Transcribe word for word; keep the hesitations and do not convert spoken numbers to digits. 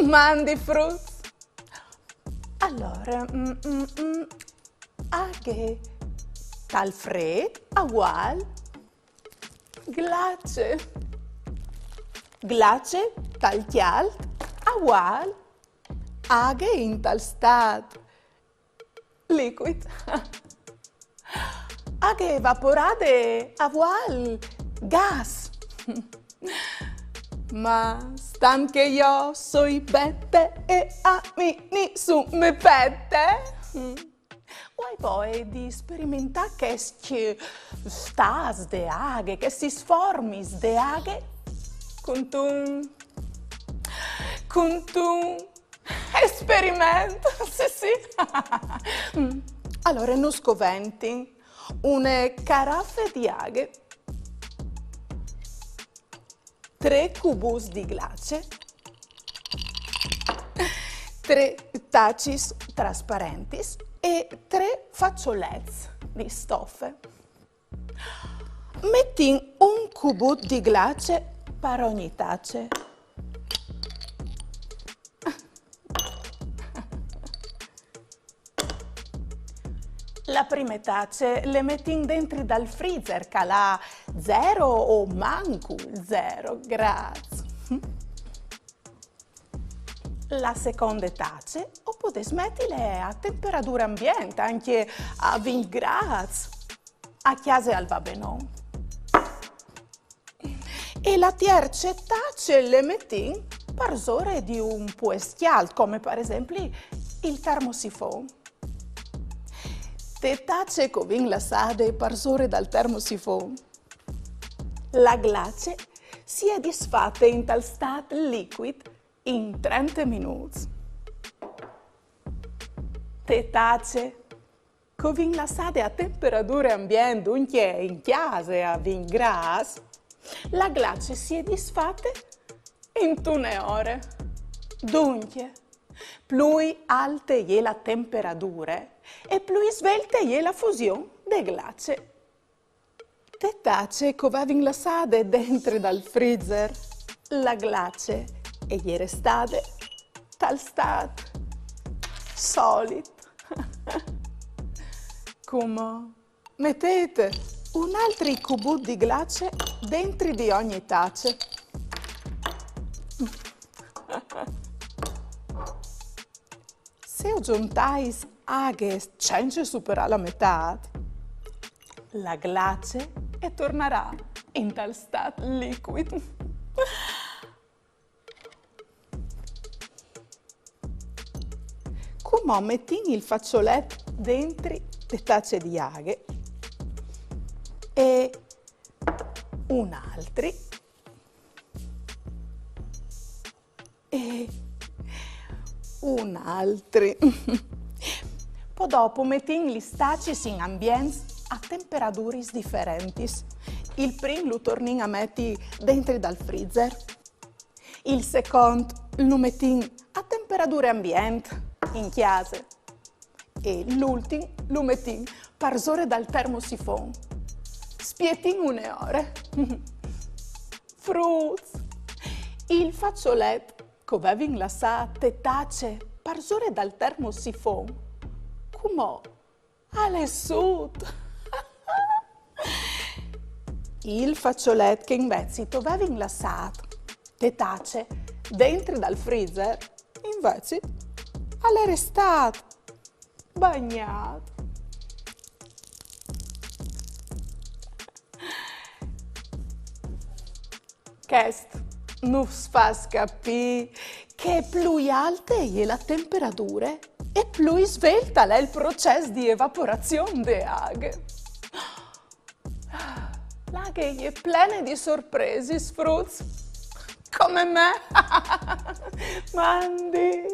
Mandi fruts. Alore, mm, mm, mm, aghe tal frêt, aguâl glace. Glace tal cjalt, aguâl aghe intal stât licuit. Aghe evaporade, aguâl gas. Ma stant che jo soi Bete e a mi nissun me pete, mm, o ai voie di sperimentâ chescj stâts de aghe, chestis formis de aghe, cuntun, cuntun esperiment, sì, sì. Mm. Alore, nus coventin une carafe di aghe, trê cubuts di glace, trê tacis trasparentis e trê façolets di stofe. Metìn un cubut di glace par ogni tace. La prime tace le metìn dentri dal freezer, che al à zero o mancul zero grâts. La seconde tace o podês metile a temperadure ambient, ancje a vincj grâts. A cjase al va benon. E la tierce tace le metìn parsore di un puest cjalt, come par esempli il termosifon. Te tace che o vin lassade parsore dal termosifon, la glace si è disfate intal stât licuit in trente minûts. Te tace che o vin lassade a temperadure ambient, duncje in cjase a vincj grâts, la glace si è disfate intune ore. Duncje, plui alte e je la temperadure, e plui svelte e je la fusion de glace. Te tace che o vevin lassade dentri dal freezer, la glace e je restade tal stât solit. Cumò metêt un altri cubut di glace dentri di ogni tace. Se o zontais aghe cence superâ la metât, la glace e tornarà intal stât licuit. Cumò metìn il façolet dentri de tace di aghe e un altri e un altri. Po dopo metìn lis tacis in ambients a temperaduris diferentis. Il prin lu tornìn a meti dentri dal freezer. Il secont lu metìn a temperadure ambient in cjase. E l'ultin lu metìn parsore dal termosifon. Spietìn une ore. Fruts! Il façolet che o vevin lassât te tace parsore dal termosifon, cumò al è sut. Il façolet che invezit o vevin lassât te tace dentri dal freezer, invezit al è restât bagnât. Chest nus fâs capî che plui alte e je la temperadure e plui svelt al è il procès di evaporazion de aghe. La aghe e je plene di sorpresis, fruts. Come me. Mandi.